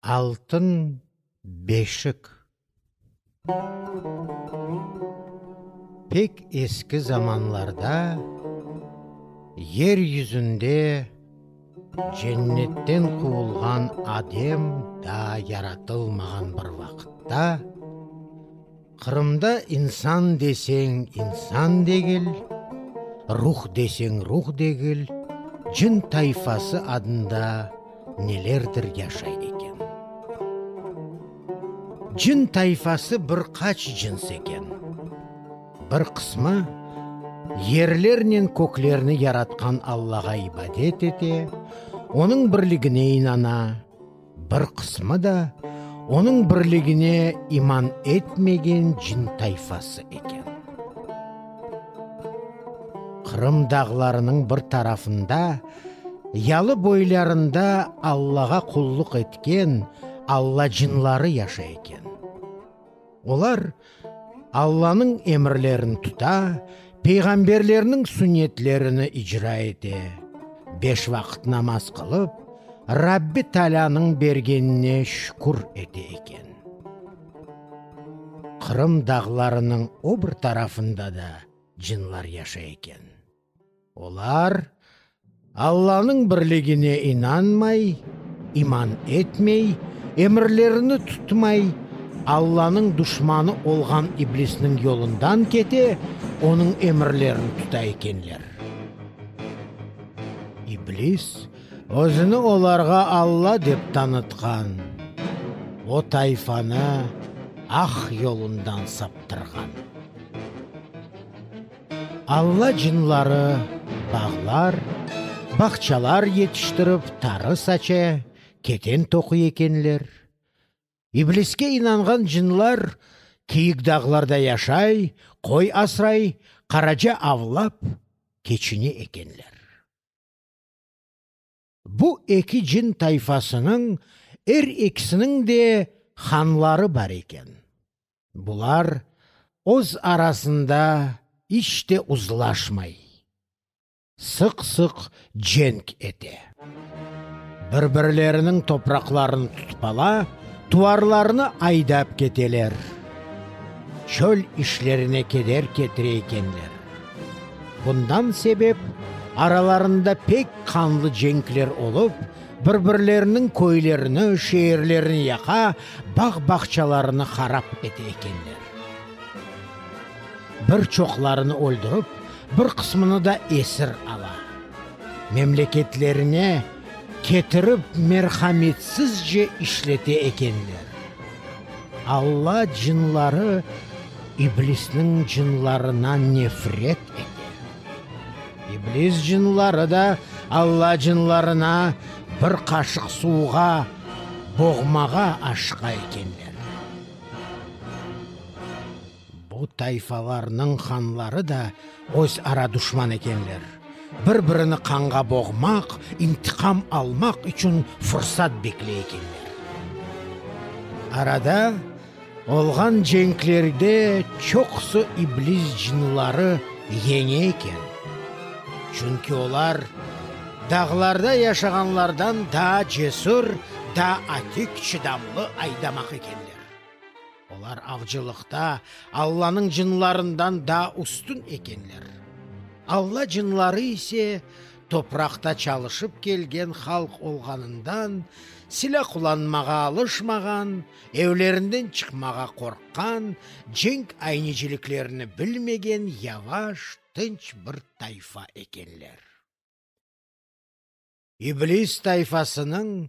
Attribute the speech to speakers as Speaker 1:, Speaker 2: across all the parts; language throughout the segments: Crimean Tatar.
Speaker 1: Altın beşik. Pek eski zamanlarda yer yüzünde cennetten quvulğan Adem daa yaratılmağan bir vaqıtta, Qırımda insan deseñ insan degil, ruh deseñ ruh degil, cın tayfası adında nelerdir yaşay eken. Cın tayfası bir qaç cıns eken. Bir qısmı yerlernen köklerni yaratqan Allağa ibadet ete, onıñ birligine inana, Bir qısmı da onıñ birligine iman etmegen cin tayfası eken. Qırım dağlarınıñ bir tarafında, yalı boylarında Allağa qulluq etken Alla cınları yaşay eken. Olar Allanıñ emirlerini tuta, peyğamberlerniñ sünnetlerini icra ete, beş vaqıt namaz qılıp, Rabbi Taalânıñ bergenine şükür ete eken. Qırım dağlarınıñ o bir tarafında da cınlar yaşay eken. Olar Allanıñ birligine inanmay, iman etmey, emirlerini tutmay, Allanıñ duşmanı olğan İblisniñ yolundan kete, onıñ emirlerini tuta ekenler. İblis özüni olarğa Alla dep tanıtqan, o tayfanı aq yolundan saptırğan. Alla cınları bağlar, bağçalar yetiştirip, tarı saça, keten toquy ekenler. İbliske inanğan cınlar kiyik dağlarda yaşay, qoy asray, qaraca avlap, keçine ekenler. Bu eki cin tayfasınıñ er ekisiniñ de hanları bar eken. Bular öz arasında iç te uzlaşmay, sıq-sıq cenk ete. Bir-birleriniñ topraqlarını tutıp ala, tuvarlarını aydap keteler, çöl işlerine keder ketire ekenler. Bundan sebep, aralarında pek qanlı cenkler olıp, bir-birleriniñ köylerini, şeerlerini yaqa, bağ-bağçalarını harap ete ekenler. Bir çoqlarını öldürip, bir qısmını da esir ala. Memleketlerine ketirip merhametsizce işlete ekenler. Alla cınları İblisniñ cınlarına nefret ete. İblis cınları da Alla cınlarına bir qaşıq suvğa boğmağa aşıqa ekenler. Bu tayfalarnıñ hanları da öz ara duşman ekenler. Bir-birini qanğa boğmaq, intiqam almaq içün fırsat bekley ekenler. Arada olğan cenklerde çoqusı iblis cınları yeñe eken. Çünki olar dağlarda yaşağanlardan daa cesür, daa atik, çıdamlı aydamaq ekenler. Olar avcılıqta Allanıñ cınlarından daa üstün ekenler. Alla cınları ise topraqta çalışıp kelgen halq olğanından, silâ qullanmağa alışmağan, evlerinden çıqmağa qorqqan, cenk ayneciliklerini bilmegen yavaş, tınç bir tayfa ekenler. İblis tayfasınıñ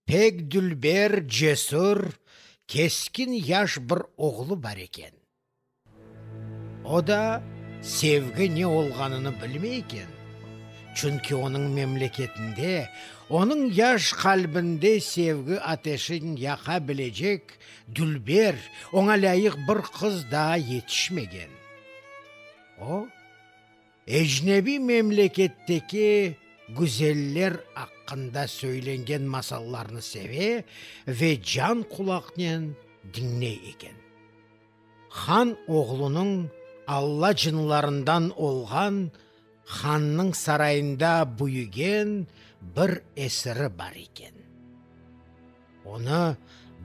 Speaker 1: pek dülber, cesür, keskin yaş bir oğlu bar eken. O da sevgi ne olğanını bilmey eken, çünki onıñ memleketinde, onıñ yaş qalbinde sevgi ateşin yaqa bilecek dülber, oña lâyıq bir qız daa yetişmegen. O, Ecnebiy memleketteki güzeller aqqında söylengen masallarnı seve ve can qulaqnen diñley eken. Han oğlunıñ Alla cınlarından olğan hannıñ sarayında büyügen bir esiri bar eken. Onı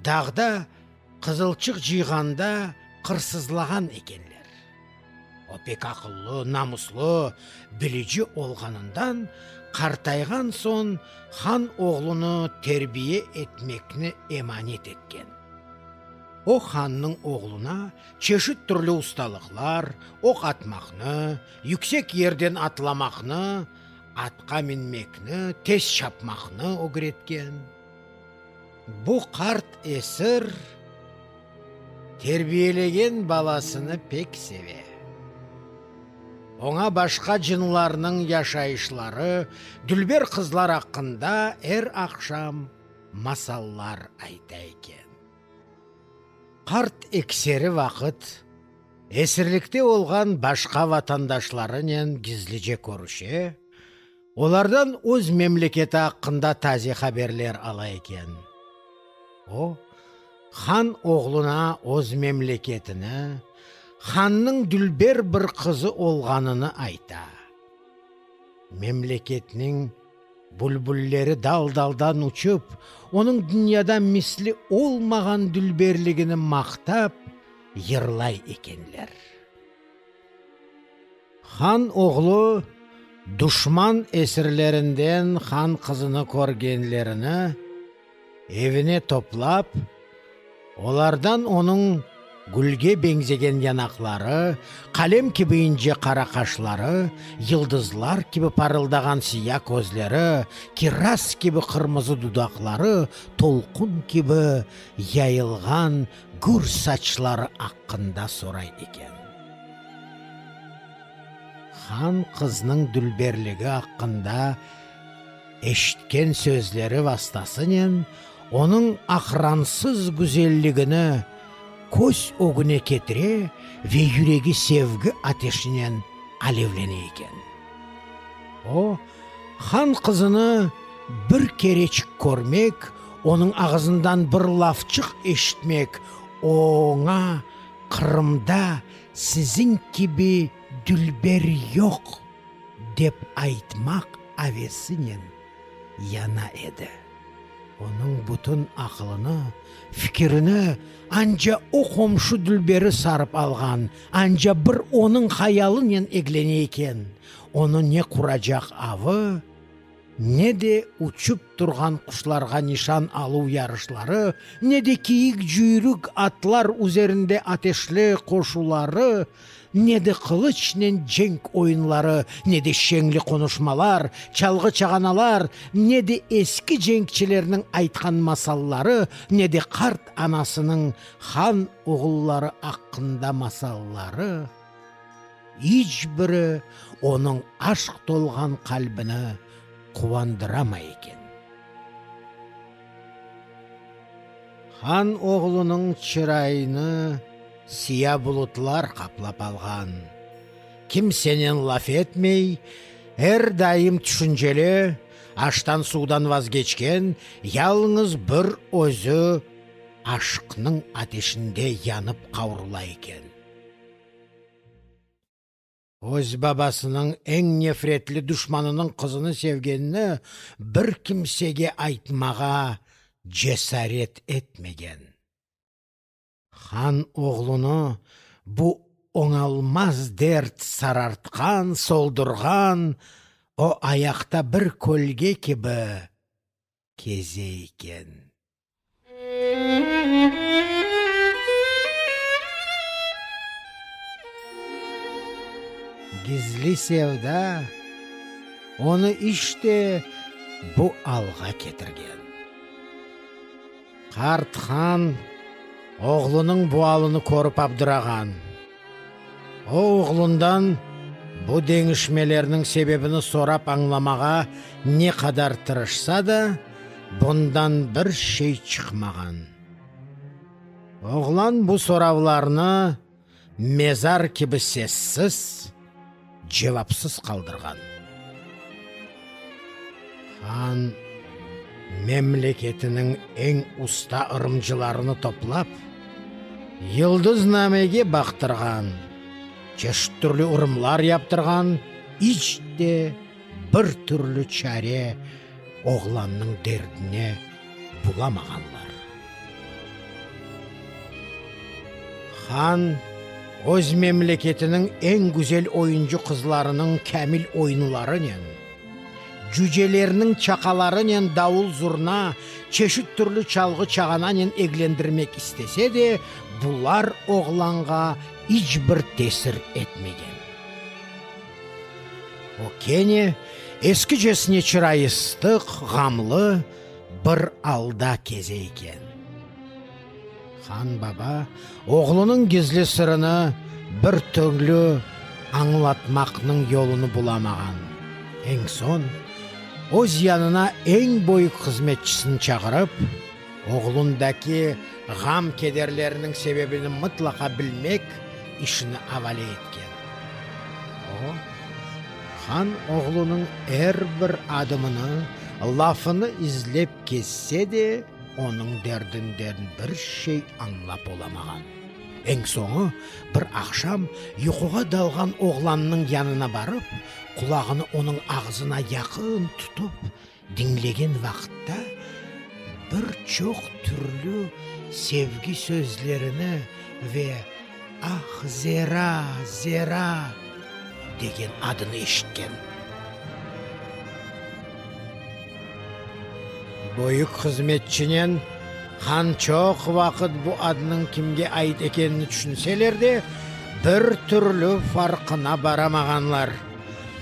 Speaker 1: dağda qızılçıq cıyğanda qırsızlağan ekenler. O pek aqıllı, namuslı, bilici olğanından, qartayğan soñ han oğlunı terbiye etmekni emanet etken. O hannıñ oğluna çeşit türlü ustalıqlar, oq atmaqnı, yüksek yerden atlamaqnı, atqa minmekni, tez çapmaqnı ögretken. Bu qart esir terbiyelegen balasını pek seve. Oña başqa cınlarnıñ yaşayışları, dülber qızlar aqqında er aqşam masallar ayta eken. Qart ekseri vaqıt esirlikte olğan başqa vatandaşlarınen gizlice körüşe, olardan öz memleketi aqqında taze haberler ala eken. O, han oğluna öz memleketini, hannıñ dülber bir qızı olğanını ayta. Memleketniñ Bülbülleri dal-daldan uçıp, onıñ dünyada misli olmağan dülberligini maqtap, yırlay ekenler. Han oğlu duşman esirlerinden han qızını körgenlerini evine toplap, Olardan onıñ gülge beñzegen yanaqları, qalem kibi ince qara qaşları, yıldızlar kibi parıldağan siya közleri, kiraz kibi qırmızı dudaqları, tolqun kibi yayılğan gür saçları aqqında soray eken. Han qıznıñ dülberligi aqqında eşitken sözleri vastasınen onıñ aqransız güzelligini köz ögüne ketire ve yüregi sevgi ateşinen alevlene eken. O, han qızını bir kereçik körmek, onıñ ağızından bir lafçıq eşitmek, oña Qırımda siziñ kibi dülber yoq, dep aytmaq avesinen yana edi. Onıñ bütün aqılını, fikirini anca o qomşu dülberi sarıp alğan, anca bir onıñ hayalınen eglene eken. Onı ne quracaq avı, Ne de uçıp turğan quşlarğa nişan aluv yarışları, ne de kiyik cüyrük atlar üzerinde ateşli qoşuları, ne de qılıçnen cenk oyunları, ne de şeñli qonuşmalar, çalğı-çağanalar, ne de eski cenkçilerniñ aytqan masalları, ne de qart anasınıñ han oğulları aqqında masalları. İç biri onıñ aşq tolğan qalbini quvandıramay eken. Han oğlunıñ çırayını siya bulutlar qaplap alğan. Kimsenen laf etmey, er daim tüşünceli, aştan-suvdan vazgeçken, yalıñız bir özü aşqnıñ ateşinde yanıp qavrula eken. Öz babasınıñ eñ nefretli duşmanınıñ qızını sevgenini bir kimsege aytmağa cesaret etmegen. Han oğlunı bu oñalmaz dert sarartqan, soldurğan, o ayaqta bir kölge kibi keze eken. Gizli sevda onı işte bu alğa ketirgen. Qart han oğlunıñ bu alını körip abdırağan. O oğlundan bu deñişmelerniñ sebebini sorap añlamağa ne qadar tırışsa da, bundan bir şey çıqmağan. Oğlan bu soravlarnı mezar kibi sessiz, cevapsız qaldırğan. Han memleketiniñ eñ usta ırımcılarını toplap, yıldıznamege baqtırğan, çeşit türlü ırımlar yaptırğan, iç de bir türlü çare oğlannıñ derdine bulamağanlar. Han öz memleketiniñ eñ güzel oyuncı qızlarınıñ kâmil oyunlarınen, cücelerniñ çaqalarınen davul-zurna, çeşit türlü çalğı-çağananen eglendirmek istese de, bular oğlanğa iç bir tesir etmegen. O kene eskicesine çırayı sıtıq, ğamlı bir alda keze eken. Han baba oğlunıñ gizli sırını bir türlü añlatmaqnıñ yolunı bulamağan. Eñ soñ, öz yanına eñ böyük hızmetçisini çağırıp, oğlundaki ğam-kederleriniñ sebebini mıtlaqa bilmek işini avale etken. O, han oğlunıñ er bir adımını, lafını izlep kezse de, Onıñ derdinden bir şey añlap olamağan. Eñ soñu, bir aqşam yuquğa dalğan oğlannıñ yanına barıp, qulağını onıñ ağzına yaqın tutıp diñlegen vaqıtta, bir çoq türlü sevgi sözlerini ve Ah, Zera, Zera! degen adını eşitken. Böyük hızmetçinen han çoq vaqıt bu adnıñ kimge ait ekenini tüşünseler de, bir türlü farqına baramağanlar.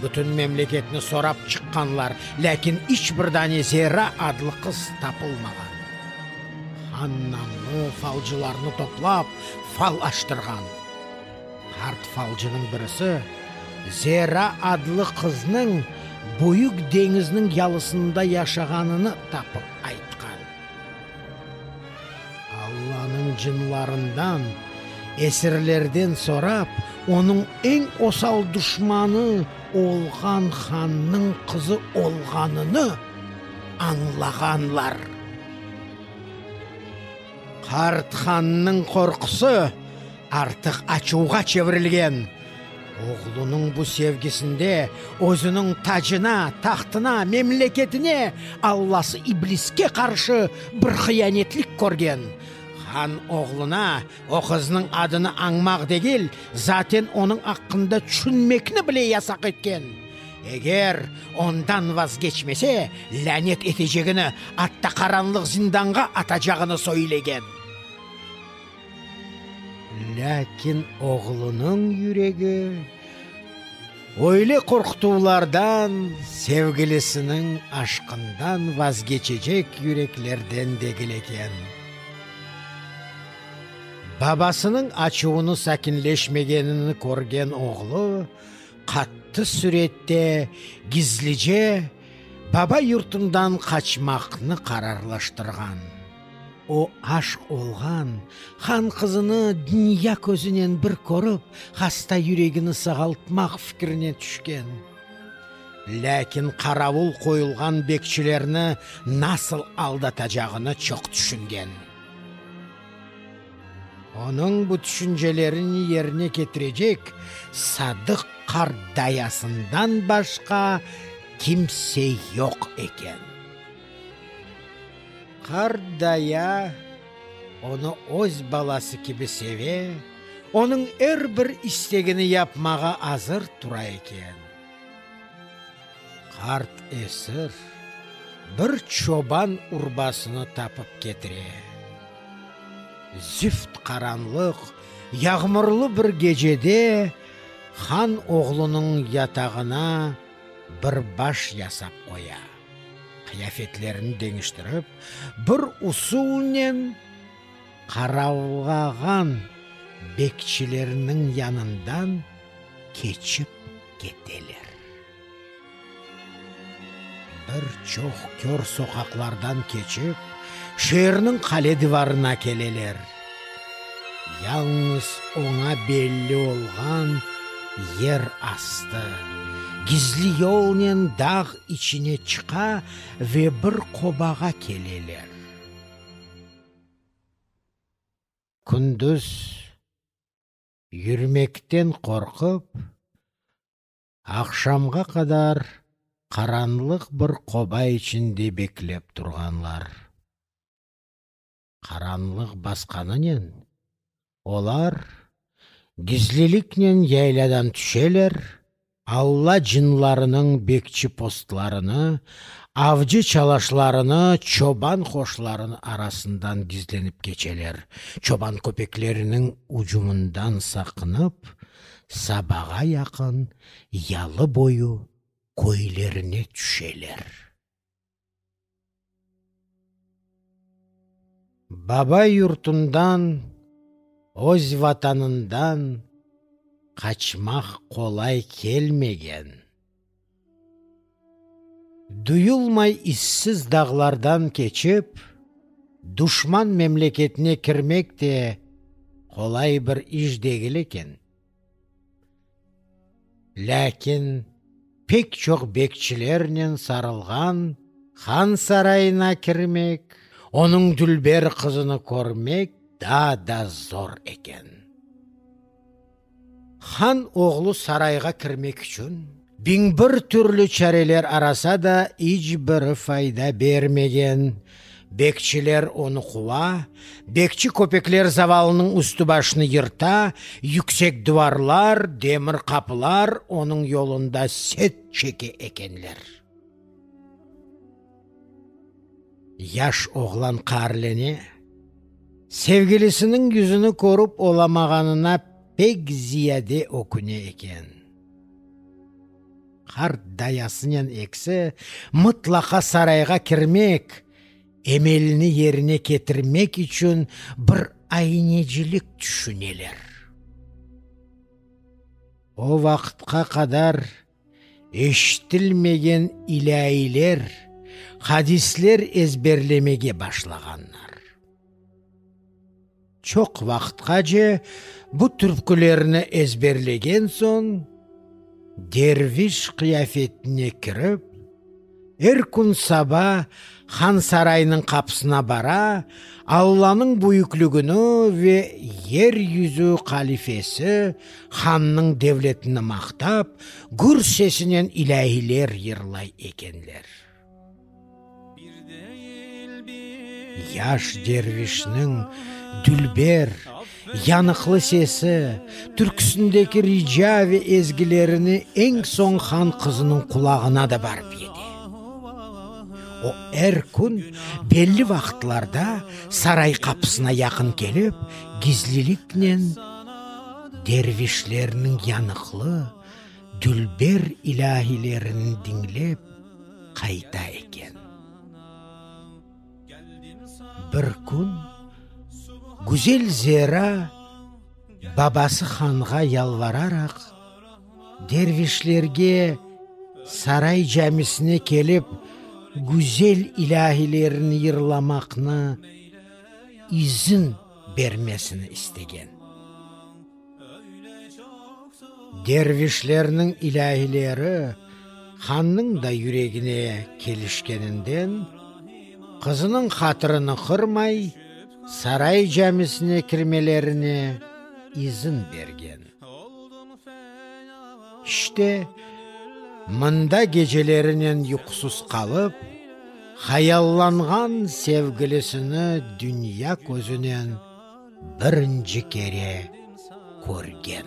Speaker 1: Bütün memleketni sorap çıqqanlar, lâkin iç bir dane Zera adlı qız tapılmağan. Han namlı falcılarnı toplap, fal açtırğan. Qart falcınıñ birisi Zera adlı qıznıñ büyük deñizniñ yalısında yaşağanını tapıp aytqan. Allanıñ cınlarından, esirlerden sorap, onıñ eñ osal duşmanı olğan hannıñ qızı olğanını añlağanlar. Qart hannıñ qorqusı artıq açuvğa çevirilgen. Oğlunıñ bu sevgisinde özüniñ tacına, tahtına, memleketine, allası İbliske qarşı bir hıyanetlik körgen. Han oğluna o qıznıñ adını añmaq degil, zaten onıñ aqqında tüşünmekni bile yasaq etken. Eger ondan vazgeçmese, lânet etecegini, atta qaranlıq zindanğa atacağını söylegen. Lâkin oğlunıñ yüregi öyle qorqutuvlardan, sevgilisiniñ aşqından vazgeçecek yüreklerden degil eken. Babasınıñ açuvını sakinleşmegenini körgen oğlu, Qattı sürette, gizlice baba yurtundan qaçmaqnı qararlaştırğan. O aşq olğan han qızını dünya közünen bir körip, hasta yüregini sağaltmaq fikrine tüşken. Lâkin qaravul qoyulğan bekçilerni nasıl aldatacağını çoq tüşüngen. Onıñ bu tüşüncelerini yerine ketirecek sadıq qart dayasından başqa kimse yoq eken. Qart daya onı öz balası kibi seve, onıñ er bir istegini yapmağa azır tura eken. Qart esir bir çoban urbasını tapıp ketire. Zift qaranlıq, yağmurlı bir gecede han oğlunıñ yatağına bir baş yasap qoya. Qıyafetlerini deñiştirip, bir usulnen qaravlağan bekçilerniñ yanından keçip keteler. Bir çoq kör soqaqlardan keçip, şeerniñ qale divarına keleler. Yalñız oña belli olğan yer astı gizli yolnen dağ içine çıqa ve bir qobağa keleler. Kündüz yürmekten qorqıp, Aqşamğa qadar qaranlıq bir qoba içinde beklep turğanlar. Qaranlıq basqanınen. Olar gizliliknen yayladan tüşeler, Alla cınlarınıñ bekçi postlarını, avcı çalaşlarını, çoban qoşlarını arasından gizlenip keçeler, çoban köpekleriniñ ücümından saqınıp, sabağa yaqın yalı boyu köylerine tüşeler. Baba yurtundan, öz Vatanından qaçmaq qolay kelmegen. Duyulmay issiz dağlardan keçip, duşman memleketine kirmek de qolay bir iş degil eken. Lâkin pek çoq bekçilernen sarılğan han sarayına kirmek, onıñ dülber qızını körmek daa da zor eken. Han oğlu sarayğa kirmek içün 1001 türlü çareler arasa da, iç biri fayda bermegen. Bekçiler onı quva, bekçi köpekler zavallınıñ üstü-başını yırta, yüksek duvarlar, demir qapılar onıñ yolunda set çeke ekenler. Yaş oğlan qaarlene, sevgilisiniñ yüzüni körip olamağanına pek ziyade öküne eken. Qart dayasınen ekisi mıtlaqa sarayğa kirmek, emelini yerine ketirmek içün bir aynecilik tüşüneler. O vaqıtqa qadar eşitilmegen ilâiler, hadisler ezberlemege başlağanlar. Çoq vaqıtqace bu türkülerni ezberlegen soñ, derviş qıyafetine kirip, er kün saba han saraynıñ qapısına bara, Allanıñ büyükligini ve yer yüzü qalifesi hannıñ devletini maqtap, gür sesinen ilâhiler yırlay ekenler. Yaş dervişniñ dülber, yanıqlı sesi, türküsindeki rica ve ezgilerini eñ soñ han qızınıñ qulağına da barıp yete. O er kün belli vaqıtlarda saray qapısına yaqın kelip, gizliliknen dervişlerniñ yanıqlı, dülber ilâhilerini diñlep, qayta eken. Bir kün güzel Zera babası hanğa yalvararaq, dervişlerge saray camisine kelip, güzel ilâhilerini yırlamaqnı izin bermesini istegen. Dervişlerniñ ilâhileri hannıñ da yüregine kelişkeninden, qızınıñ hatırını qırmay, saray camisine kirmelerine izin bergen. İşte, mında gecelerinen yuqusız qalıp, hayallanğan sevgilisini dünya közünen birinci kere körgen.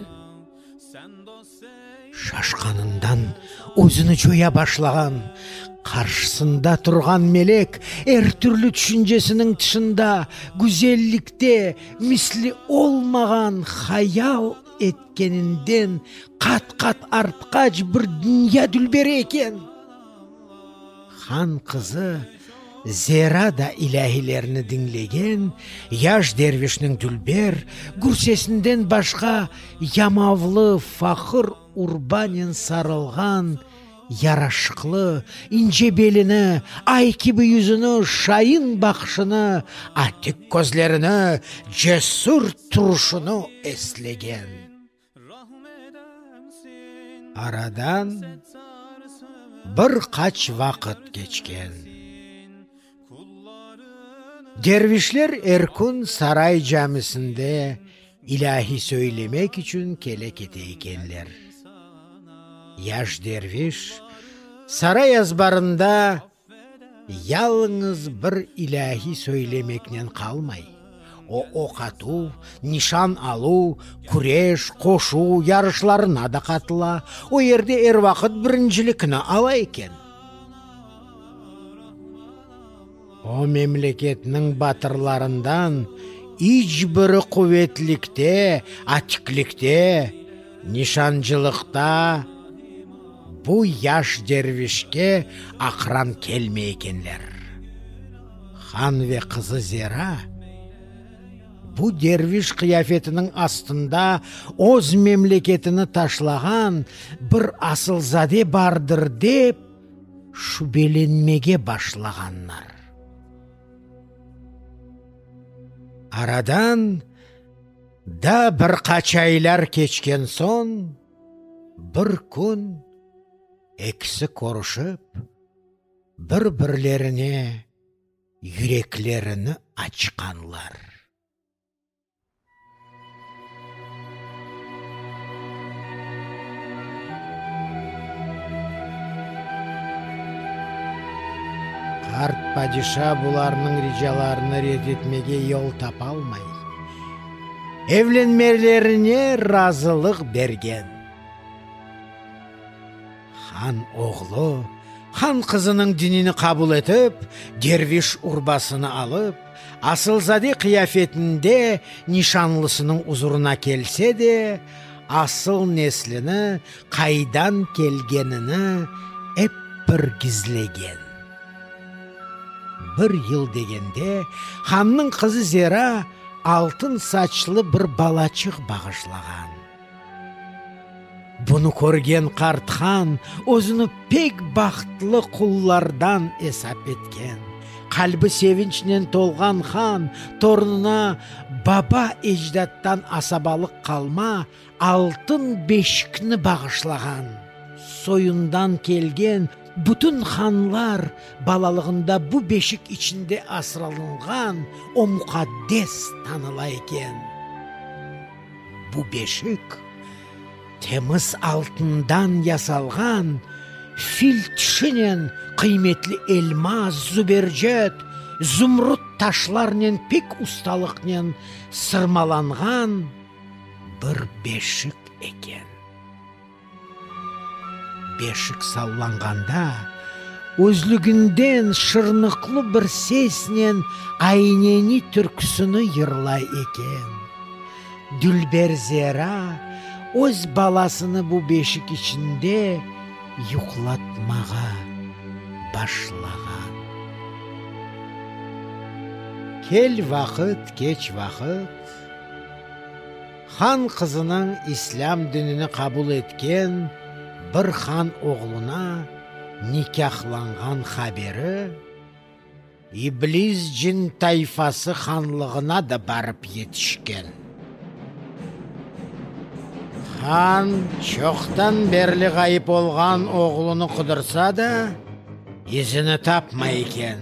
Speaker 1: Şaşqanından özüni coya başlağan, qarşısında turğan melek er türlü tüşüncesiniñ tışında, güzellikte misli olmağan, hayal etkeninden qat-qat artqaç bir dünya dülberi eken. Han qızı Zera da ilâhilerni diñlegen, yaş dervişniñ dülber gürsesinden başqa yamavlı faqır urbanen sarılğan yaraşıqlı ince belini, ay kibi yüzüni, şain baqışını, atik közlerini, cesür turuşını eslegen. Aradan bir qaç vaqıt keçken. Dervişler er kün saray camisinde ilâhi söylemek içün kele-kete ekenler. Yaş derviş saray azbarında yalıñız bir ilâhi söylemeknen qalmay. O oq atuv, nişan aluv, küreş, qoşu yarışlarına da qatıla, o yerde er vaqıt birincilikni ala eken. O memleketniñ batırlarından iç biri quvetlikte, atiklikte, nişancılıqta bu yaş dervişke aqran kelmey ekenler. Han ve qızı Zera bu derviş qıyafetiniñ astında öz memleketini taşlağan bir asılzade bardır dep, şübelenmege başlağanlar. Aradan daa bir qaç aylar keçken soñ, bir kün ekisi körüşip, bir-birlerine yüreklerini açqanlar. Qart padişa bularnıñ ricalarını red etmege yol tapalmay, evlenmelerine razılıq bergen. Han oğlu han qızınıñ dinini qabul etip, derviş urbasını alıp, asılzade qıyafetinde nişanlısınıñ uzurına kelse de, asıl neslini, qaydan kelgenini ep bir gizlegen. Bir yıl degende, hannıñ qızı Zera altın saçlı bir balaçıq bağışlağan. Bunı körgen qart han özüni pek bahtlı qullardan esap etken. Qalbi sevinçnen tolğan han torunına baba-ecdattan asabalıq qalma altın beşikni bağışlağan. Soyundan kelgen bütün hanlar balalığında bu beşik içinde asralınğan, o muqaddes tanıla eken. Bu beşik temiz altından yasalğan, fil tişinen, qıymetli elmaz, züberced, zümrüt taşlarnen pek ustalıqnen sırmalanğan bir beşik eken. Beşik sallanğanda, özlüginden şırnıqlı bir sesnen Ayneni türküsini yırlay eken. Dülber Zera öz balasını bu beşik içinde yuqlatmağa başlağan. Kel vaqıt, keç vaqıt. Han qızınıñ islâm dinini qabul etken bir han oğluna nikâhlanğan haberi İblis cin tayfası hanlığına da barıp yetişken. Han çoqtan berli ğayıp olğan oğlunı qıdırsa da, izini tapmay eken.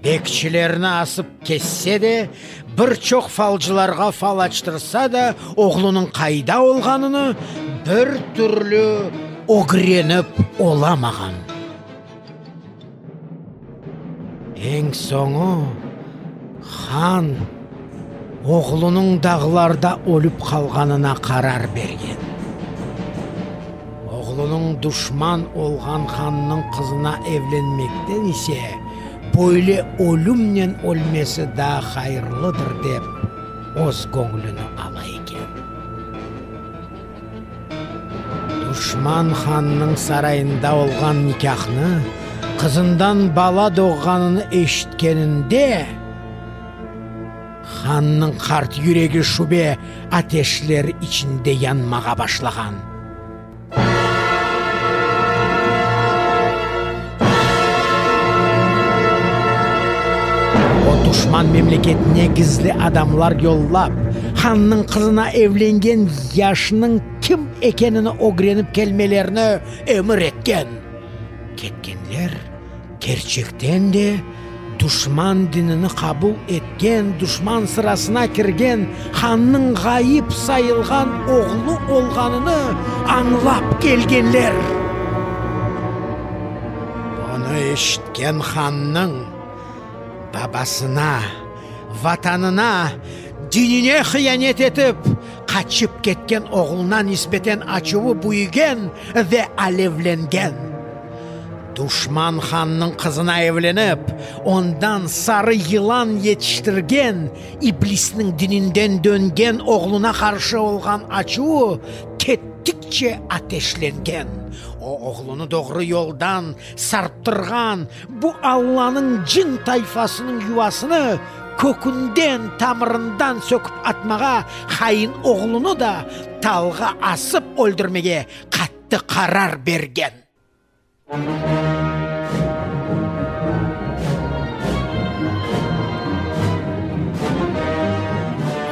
Speaker 1: Bekçilerni asıp kesse de, bir çoq falcılarğa fal açtırsa da, oğlunıñ qayda olğanını bir türlü ögrenip olamağan. Eñ soñu han oğlunıñ dağlarda ölüp qalğanına qarar bergen. Oğlunıñ duşman olğan hannıñ qızına evlenmekten ise böyle ölümnen ölmesi daa hayırlıdır dep, öz göñlüni ala eken. Duşman hannıñ sarayında olğan nikâhnı, qızından bala doğğanını eşitkeninde, Hannıñ qart yüregi şübe ateşleri içinde yanmağa başlağan. O duşman memleketine gizli adamlar yollap, hannıñ qızına evlengen yaşnıñ kim ekenini ögrenip kelmelerini emir etken. Ketkenler Kerçekten de, duşman dinini qabul etken, duşman sırasına kirgen hannıñ ğayıp sayılğan oğlu olğanını añlap kelgenler. Bunı eşitken hannıñ babasına. Vatanına, dinine hıyanet etip, qaçıp ketken oğluna nisbeten açuvı büyügen ve alevlengen. Duşman hannıñ qızına evlenip, ondan sarı yılan yetiştirgen, iblisniñ dininden döngen oğluna qarşı olğan açuvı kettikçe ateşlengen. O, oğlunı doğru yoldan sarptırğan bu Allanıñ cin tayfasınıñ yuvasını kökünden, tamırından söküp atmağa, hain oğlunı da talğa asıp öldürmege qattı qarar bergen.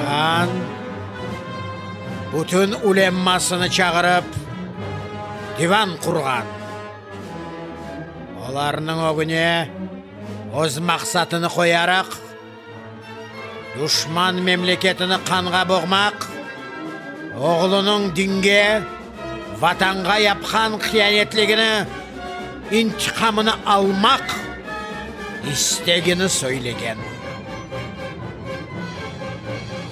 Speaker 1: Han bütün ulemasını çağırıp, divan qurğan. Olarnıñ ögüne öz maqsatını qoyaraq, duşman memleketini qanğa boğmaq, oğlunıñ dinge, Vatanğa yapqan hiyanetligini intiqamını almaq istegini söylegen.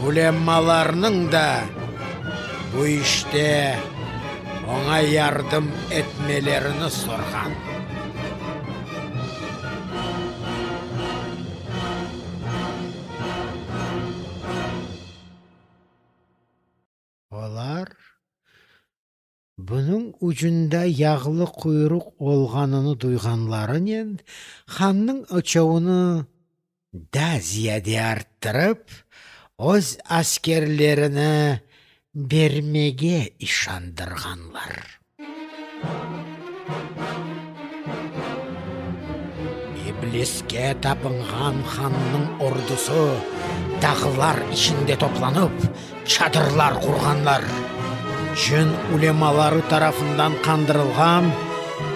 Speaker 1: Ulemmalarnıñ da bu işte oña yardım etmelerini sorğan. Olar, bunıñ ucunda yağlı quyruq olğanını duyğanlarınen, hannıñ açuvını daa ziyade arttırıp, öz askerlerini bermege işandırğanlar. İbliske tapınğan hannıñ ordusı dağlar içinde toplanıp, çadırlar qurğanlar. Cin ulemaları tarafından qandırılğan,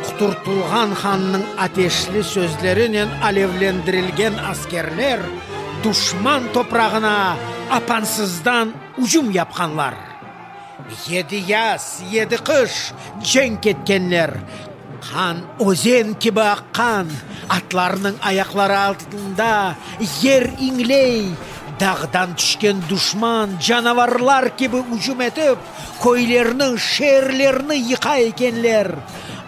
Speaker 1: quturtılğan hannıñ ateşli sözlerinen alevlendirilgen askerler duşman toprağına apansızdan ücüm yapqanlar. Yedi yaz, yedi qış cenk etkenler, qan özen kibi aqqan, atlarnıñ ayaqları altında yer iñley, dağdan tüşken duşman canavarlar kibi ücüm etip, köylerni, şeerlerni yıqa ekenler.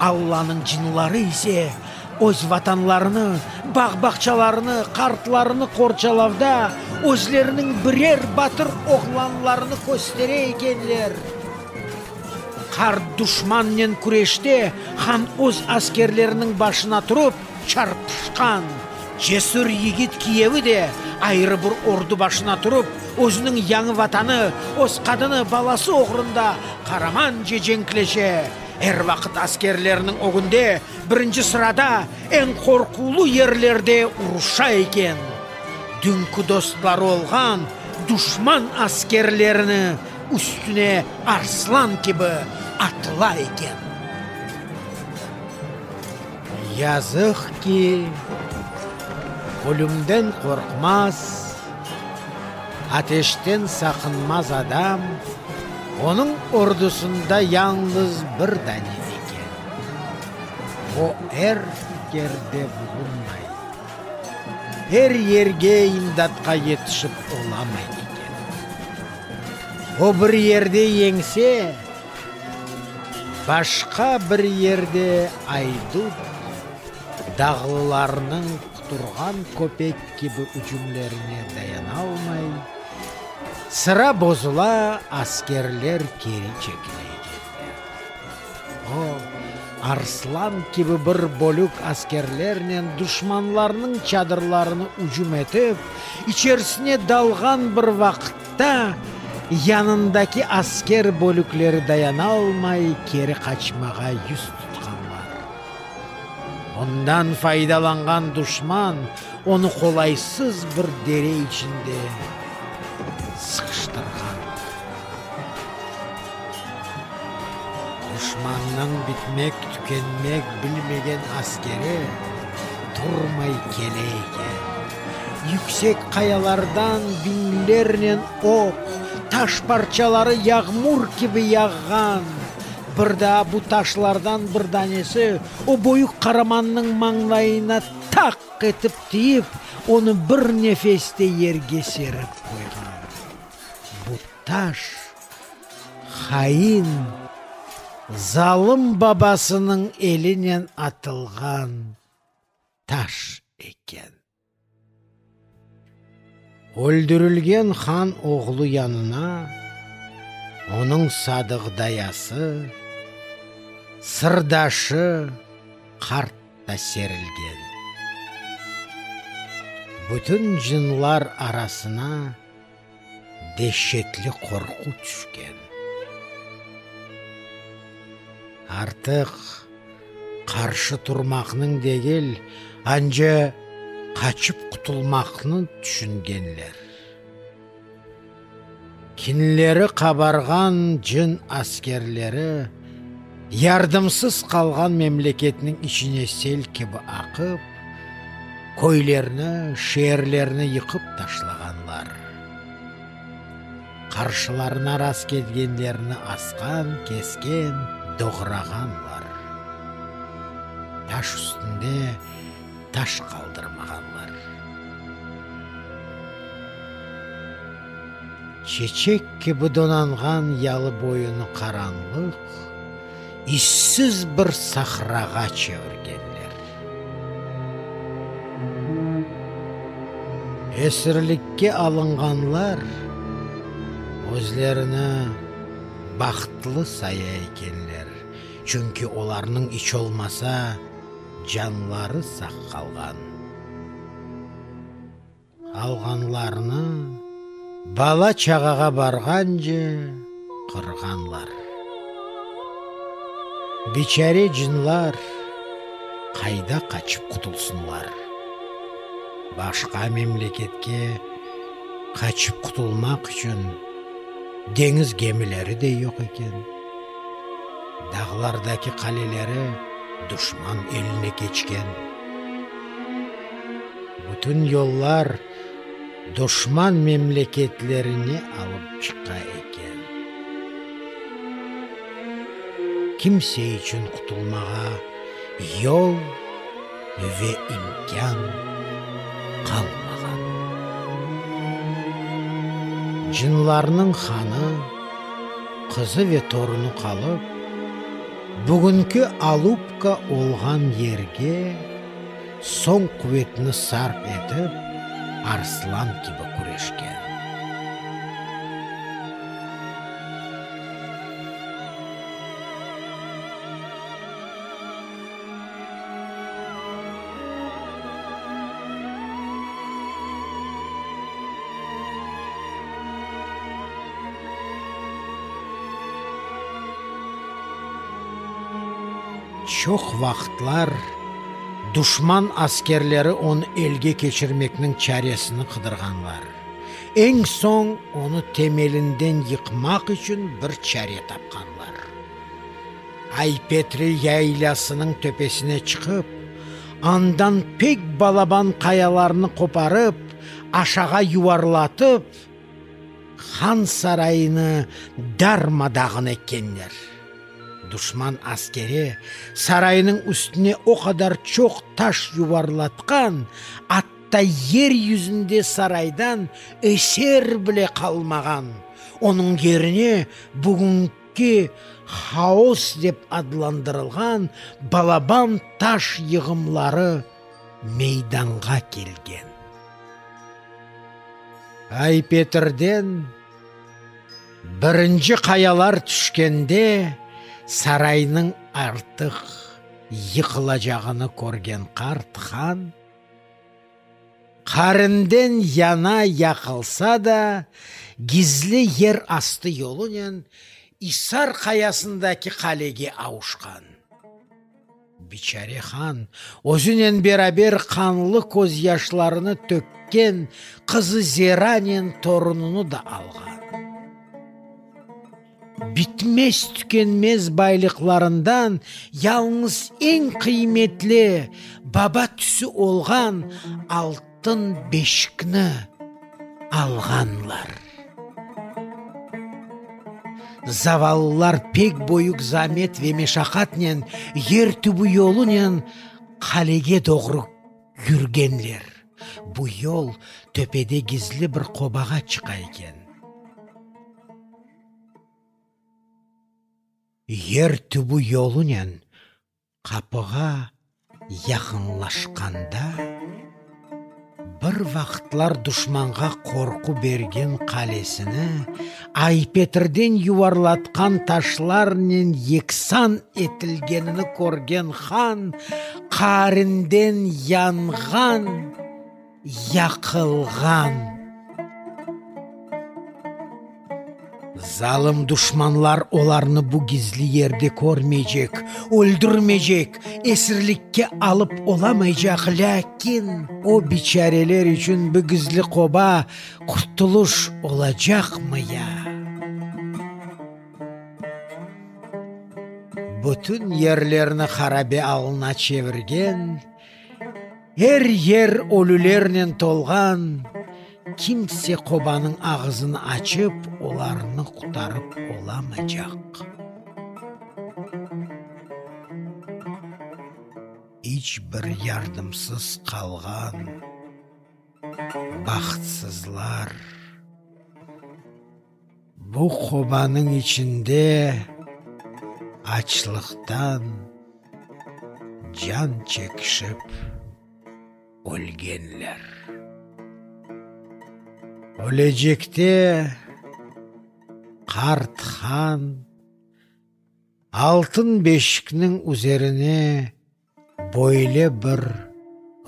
Speaker 1: Allanıñ cınları ise Öz vatanlarını, bağ-bağçalarını, qartlarını qorçalavda özleriniñ birer batır oğlanlarını köstere ekenler. Qart duşmannen küreşte han öz askerleriniñ başına turıp çarpışqan. Cesür yigit kiyevi de ayrı bir ordu başına turıp, özüniñ yañı vatanı, öz qadını, balası oğrunda qaramanca cenkleşe. Er vaqıt askerlerniñ ögünde, birinci sırada, eñ qorqulu yerlerde uruşa eken. Dünki dostları olğan duşman askerlerini üstüne arslan kibi atıla eken. Yazıq ki, ölümden qorqmaz, ateşten saqınmaz adam onıñ ordusında yañlız bir dane eken. O er yerde bulunmay, er yerge imdatqa yetişip olamay eken. O bir yerde yeñse, Başqa bir yerde aydut dağlılarnıñ quturğan köpek kibi ücümlerine dayanalmay, sıra bozula, askerler keri çekile ekenler. O, arslan kibi bir bölük askerlernen duşmanlarnıñ çadırlarını ücüm etip, içerisine dalğan bir vaqıtta, Yanındaki asker bölükleri dayanalmay keri qaçmağa yüz tutqanlar. Bundan faydalanğan duşman onı qolaysız bir dere içinde sıqıştırğan. Duşmannıñ bitmek-tükenmek bilmegen askeri turmay kele eken. Yüksek qayalardan biñlernen oq, taş parçaları yağmur kibi yağğan. Bir daa bu taşlardan bir danesi o böyük qaramannıñ mañlayına taq etip tiyip, onı bir nefeste yerge serip qoyğan. Bu taş hain, zalım babasınıñ elinen atılğan taş eken. Öldürilgen han oğlu yanına onıñ sadıq dayası, sırdaşı qart da serilgen. Bütün cınlar arasına deşetli qorqu tüşken. Artıq qarşı turmaqnıñ degil, anca qaçıp qutulmaqnı tüşüngenler. Kinleri qabarğan cın askerleri yardımsız qalğan memleketniñ içine sel kibi aqıp, köylerni, şeerlerni yıqıp taşlağanlar. Qarşılarına rastkelgenlerni asqan, kesken, doğrağanlar. Taş üstünde taş qaldırmağanlar. Çeçek kibi donanğan yalı boyunı qaranlıq, issiz bir sahrağa çevirgenler. Esirlikke alınğanlar özlerini bahtlı saya ekenler, çünki olarnıñ iç olmasa canları sağ qalğan. Qalğanlarını bala-çağağa barğance qırğanlar. Biçare cınlar qayda qaçıp qutulsınlar? Başqa memleketke qaçıp qutulmaq içün deñiz gemileri de yoq eken. Dağlardaki qaleleri duşman eline keçken. Bütün yollar duşman memleketlerine alıp çıqa eken. Kimse içün qutulmağa yol ve imkân qalmağan. Cınlarnıñ hanı, qızı ve torunı qalıp, bugünki Alupka olğan yerge soñ quvetini sarf etip, arslan kibi küreşken. Çoq vaqıtlar duşman askerleri onı elge keçirmekniñ çaresini qıdırğanlar. Eñ soñ onı temelinden yıqmaq içün bir çare tapqanlar. Ay-Petri yaylasınıñ töpesine çıqıp, andan pek balaban qayalarnı qoparıp, aşağa yuvarlatıp, han sarayını darma-dağın etkenler. Duşman askeri saraynıñ üstüne o qadar çoq taş yuvarlatqan, atta yer yüzünde saraydan eser bile qalmağan, onıñ yerine bugünki Haos dep adlandırılğan balaban taş yığımları meydanğa kelgen. Ay-Petrden birinci qayalar tüşkende saraynıñ artıq yıqılacağını körgen qart han, Qarinden yana yaqılsa da, gizli yer astı yolunen İsar qayasındaki qalege avuşqan. Biçare han özünen beraber qanlı közyaşlarını tökken qızı Zeranen torunını da alğan. Bitmez-tükenmez baylıqlarından yalıñız eñ qıymetli, baba tüsü olğan altın beşikni alğanlar. Zavallılar pek böyük zamet ve meşaqatnen yer tübü yolunen qalege doğru yürgenler. Bu yol töpede gizli bir qobağa çıqa eken. Yer tübü yolunen Qapığa yaqınlaşqanda, bir vaqıtlar duşmanğa qorqu bergen qalesini Ay-Petrden yuvarlatqan taşlarnen yeksan etilgenini körgen han qaarinden yanğan, yaqılğan. Zalım duşmanlar olarnı bu gizli yerde körmeycek, öldürmeycek, esirlikke alıp olamaycaq, lâkin o biçareler içün bu gizli qoba qurtulış olacaqmı ya? Bütün yerlerni harabe alına çevirgen, Er yer ölülernen tolğan, kimse qobanıñ ağızını açıp, olarnı qutarıp olamacaq. İç bir yardımsız qalğan bahtsızlar bu qobanıñ içinde açlıqtan can çekişip ölgenler. Ölecekte qart han altın beşikniñ üzerine böyle bir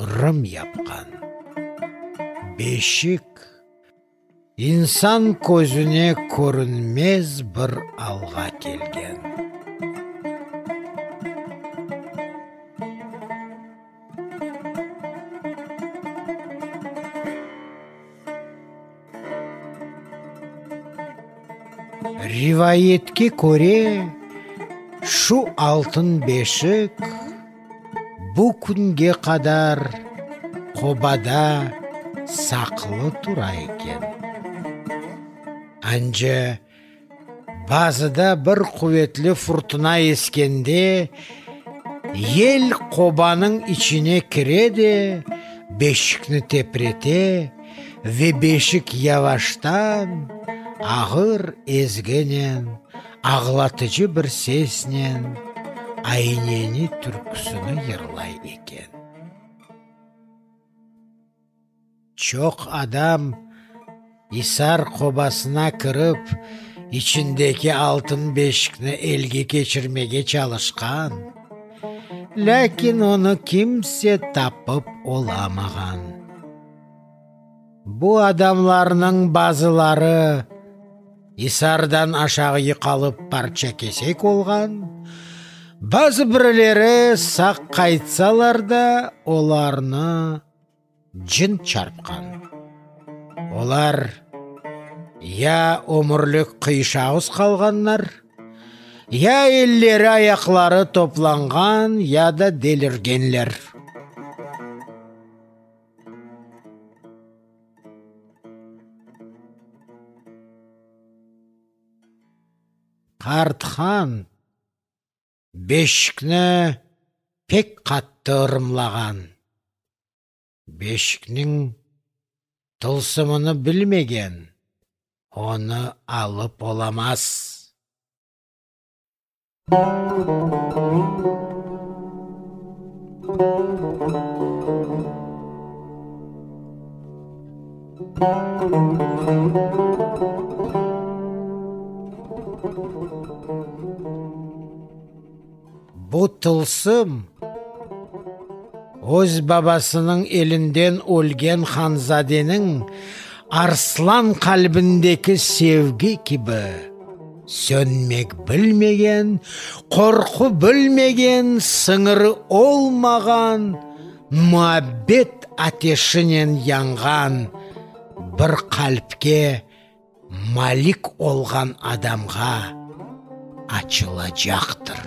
Speaker 1: ırım yapqan. Beşik İnsan közüne körünmez bir alğa kelgen. Rivayetke köre, şu altın beşik bu künge qadar qobada saqlı tura eken. Anca bazıda bir quvetli furtuna eskende, yel qobanıñ içine kire de, beşikni teprete ve beşik yavaştan, ağır ezginen, ağlatıcı bir sesnen Ayneni türküsini yırlay eken. Çoq adam isar qobasına kirip, içindeki altın beşikni elge keçirmege çalışqan, lâkin onı kimse tapıp olamağan. Bu adamlarnıñ bazıları isardan aşağı yıqalıp parça-kesek olğan, bazı birileri sağ qaytsalar da, olarnı cın çarpqan. Olar ya ömürlik qıyışağız qalğanlar, ya elleri-ayaqları toplanğan, ya da delirgenler. Qart han beşikni pek qattı ırımlağan. Beşikniñ tılsımını bilmegen onı alıp olamaz. Bu tılsım öz babasınıñ elinden ölgen hanzadeniñ arslan qalbindeki sevgi kibi sönmek bilmegen, qorqu bilmegen, sıñırı olmağan muabbet ateşinen yanğan bir qalpke malik olğan adamğa açılacaqtır.